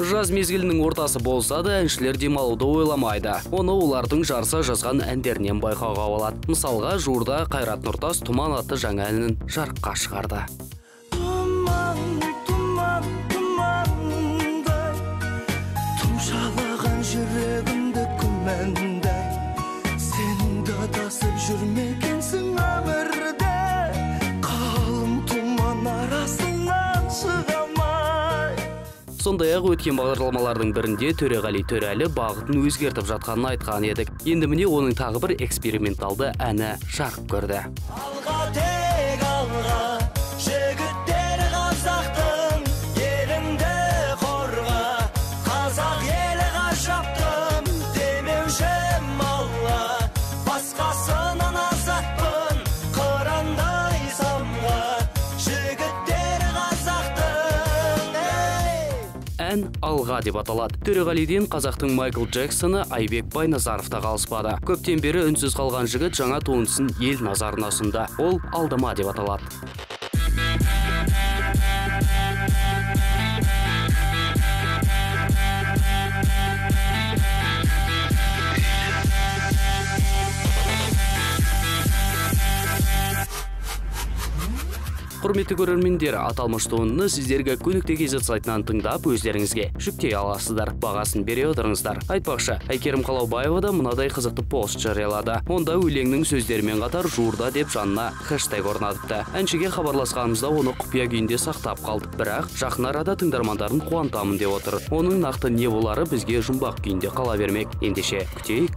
Жаз мезгілінің ортасы болса да, әншілер демалуды ойламайды. Оны олардың жарыса жазған әндерінен байқауға болады. Мысалға, жуырда Қайрат Нұртас «Тұман» атты жаңа әнін жарыққа шығарды. Тұман, тұман, тұмандай, тұмшалаған жүрегімді күмәндай, сен де адасып жүрмекенсің өмірде, қалың тұман арасынан шыға. Сондай-ақ өткен бағдарламалардың бірінде Төреғали Төреәлі бағытын өзгертіп жатқанын айтқан едік. Енді міне оның тағы бір эксперименталды әні жарық көрді. Алға, тек алға, жігіттер қазақтың, еліңді қорға, қазақ елі ғажаптым, демеушім Алла, басқасынан азатпын, қырандай самға, жігіттер қазақтың. Ән «Алға» деп аталады. Төреғалиден қазақтың Майкл Джексоны Айбек Байназаров та қалыспады. Көптен бері үнсіз қалған жігіт жаңа туындысын ел назарына ұсынды. Ол «Алдама» деп аталады. Құрметті көрермендер, аталмыш туындыны сіздерге Көлік.kz сайтынан тыңдап, өздеріңізге жүктей аласыздар. Бағасын бере отырыңыздар. Айтпақшы, Әйгерім Қалаубаева да мынадай қызықты пост жариялады. Онда өлеңнің сөздерімен қатар «жуырда» деп жанына хэштег орнатыпты. Әншіге хабарласқанымызда оны құпия күйінде сақтап қалды. Бірақ жақын арада тыңдармандарын қуантамын деп отыр. Оның нақты не болары бізге жұмбақ күйінде қала бермек. Ендеше күтейік.